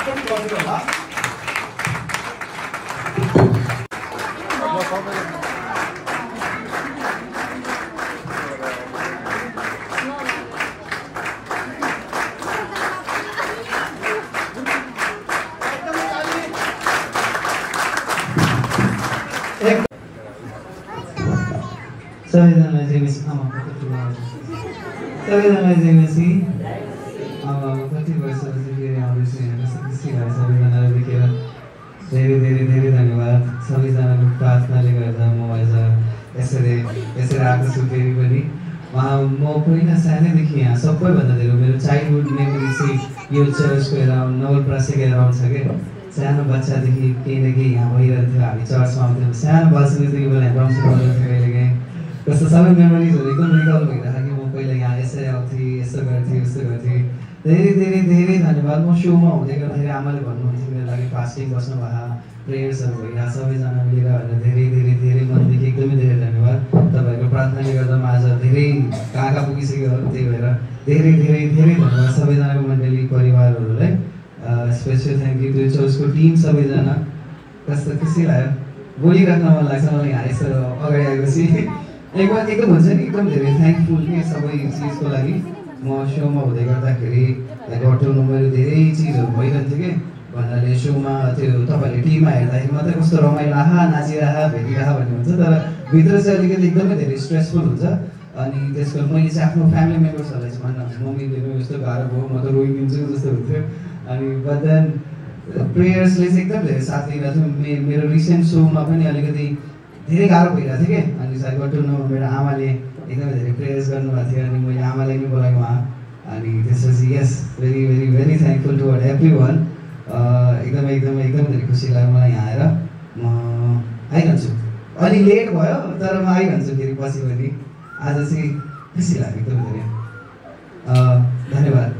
पनि गर्नु होला सबैजनालाई चाहिँ सबैजनालाई चाहिँ अब कति वर्षपछि फेरि आउँदैछु यहाँ कस्तो खुसी भयो सबैजनालाई देखेर धेरै धेरै धेरै धन्यवाद सबैजनाको प्रार्थनाले गर्दा म आज यसरी आएको छु फेरि पनि म पहिला सानैदेखि यहाँ सबैभन्दा धेरै मेरो चाइल्डहुड मेमोरी चाहिँ यो चर्चको एराउन्ड नवलपरासीको एराउन्ड छ क्या सानो बच्चादेखि केही न केही यहाँ भइरहेको थियो हामी चर्चमा आउँथ्यौँ सानो बच्चादेखि बेला यहाँ रम्सी बजाउँथ्यो कहिलेकाहीँ कस्तो सबै मेमोरिजहरू एकदम रिकल भइरहेको कि म पहिला यहाँ यसरी आउँथेँ यस्तो गर्थेँ उस्तो गर्थेँ धेरै धेरै धेरै धन्यवाद म सोमा हुँदै गर्दाखेरि आमाले भन्नुहुन्थ्यो मेरो लागि फास्टिङ बस्नु भयो प्रेयर्सहरू भइरहेको सबैजना मिलेर भनेर धेरै धेरै धेरै मनदेखि एकदमै धेरै धन्यवाद तपाईँहरूको प्रार्थनाले गर्दा म आज धेरै कहाँ पुगिसक्यो त्यही भएर धेरै धेरै धेरै धन्यवाद सबैजनाको मण्डली परिवारहरूलाई स्पेसल थ्याङ्क यू त्यो चर्चको टिम सबैजना कस्तो खुसी लाग्यो बोलिराख्न मन लाग्छ मलाई यहाँ यसो अगाडि आएपछि एकदम हुन्छ नि एकदम धेरै थ्याङ्कफुल के सबै चिजको लागि म सोमा हुँदै गर्दाखेरि घटाउनु मेरो धेरै चिजहरू भइरहन्थ्यो कि भन्नाले सोमा त्यो तपाईँहरूले टिममा हेर्दाखेरि मात्रै कस्तो रमाइलो आहा नाचिरह भेटिरह भन्ने हुन्छ तर भित्र चाहिँ अलिकति एकदमै धेरै स्ट्रेसफुल हुन्छ अनि त्यसको मैले चाहिँ आफ्नो फ्यामिली मेम्बर्सहरूलाई चाहिँ भन्न मम्मीले यस्तो गाह्रो भयो म त रोइदिन्छु जस्तो हुन्थ्यो अनि बट देन प्रेयर्सले चाहिँ एकदम धेरै साथ दिइरहेको थियो मेरो रिसेन्ट सोमा पनि अलिकति धेरै गाह्रो भइरहेको थियो कि अनि साइबटुनमा मेरो आमाले एकदमै धेरै प्रेयर्स गर्नुभएको थियो अनि मैले आमालाई नै बोलाएँ उहाँ अनि त्यसपछि yes very very very thankful to everyone एकदमै एकदमै एकदम धेरै खुसी लाग्यो मलाई यहाँ आएर म आइरहन्छु अलि लेट भयो तर म आइरहन्छु फेरि पछि पनि आज चाहिँ खुसी लाग्यो एकदम धेरै धन्यवाद